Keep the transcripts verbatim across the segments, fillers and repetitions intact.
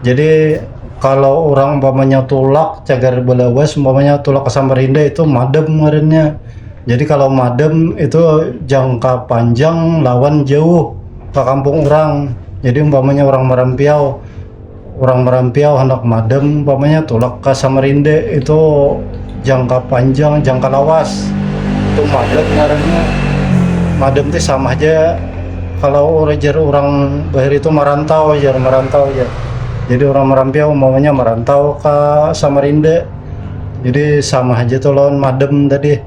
Jadi kalau orang umpamanya tulak cagar balawas, umpamanya tulak ke Samarinda, itu madem ngarannya. Jadi kalau madem itu jangka panjang lawan jauh ke kampung orang. Jadi umpamanya orang Marampiau, orang Marampiau hendak madem, umpamanya tulak ke Samarinda, itu jangka panjang, jangka lawas. Itu madem ngarannya. Madem teh sama aja kalau ujar orang bahari itu marantau, jar, marantau, jar. Jadi orang Marampiau umpamanya marantau ke Samarinda. Jadi sama aja tuh lawan madem tadi.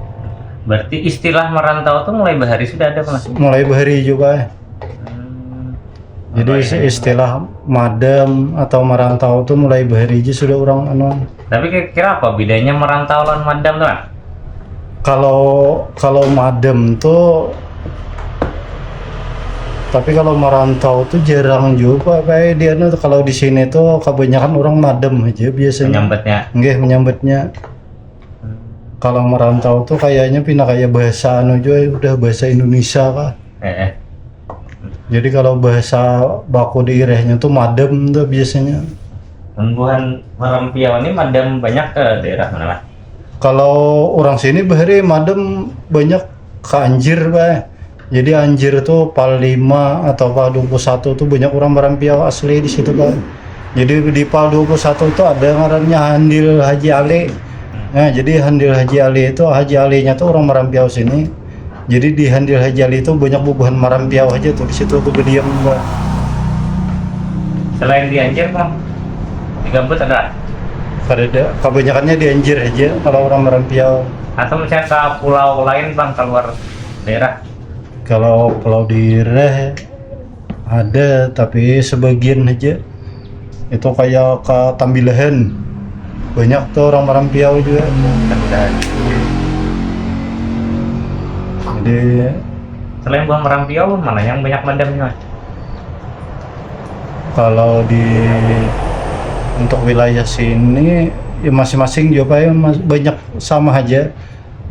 Berarti istilah marantau tuh mulai bahari sudah ada, Mas? Mulai bahari juga. Hmm. Jadi Apa ya? Istilah madem atau marantau tuh mulai bahari aja sudah orang anu. Tapi kira-kira apa bedanya marantau lawan madem tuh, Mas? Kalau kalau madem tuh, tapi kalau marantau tuh jarang juga kayak dia tuh. Kalau di sini tuh kebanyakan orang madem aja biasanya. Menyambatnya. Nggih, menyambatnya. Kalau marantau tuh kayaknya pina kayak bahasa anu juga, udah bahasa Indonesia kah. Eh, eh. Jadi kalau bahasa baku daerahnya tuh madem tuh biasanya. Buhan Marampiau ini madem banyak ke daerah mana, Mas? Kalau orang sini bahari madem banyak ke Anjir, bah. Jadi Anjir tuh Pal lima atau Pal dua puluh satu tuh banyak orang Marampiau asli di situ, bah. Jadi di Pal dua puluh satu tuh ada ngarannya Handil Haji Ali. Nah, jadi Handil Haji Ali itu, Haji Alinya tuh orang Marampiau sini. Jadi di Handil Haji Ali itu banyak bubuhan Marampiau aja tuh di situ tuh bediam, bah. Selain di Anjir, Bang, di Gambut ada? Kada ada, kebanyakannya di Anjir aja kalau orang Marampiau. Atau misalnya ke pulau lain, Bang, keluar daerah? Kalau pulau daerah ada, tapi sebagian aja. Itu kayak ke Tambilahan, banyak tuh orang Marampiau juga. Jadi Selain buhan Marampiau, mana yang banyak mademnya, Mas? Kalau di untuk wilayah sini ya masing-masing juga ya, mas- banyak sama aja.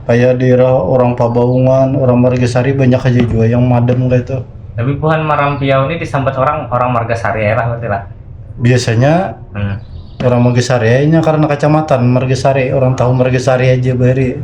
Kayak di ra- orang Pabaungan, orang Margasari banyak aja juga yang madem kayak itu. Tapi buhan Marampiau ini disambat orang orang Margasari ya lah, berarti lah. Biasanya Hmm. orang Margasari aja karena kecamatan Margasari, orang tahu Margasari aja bahari.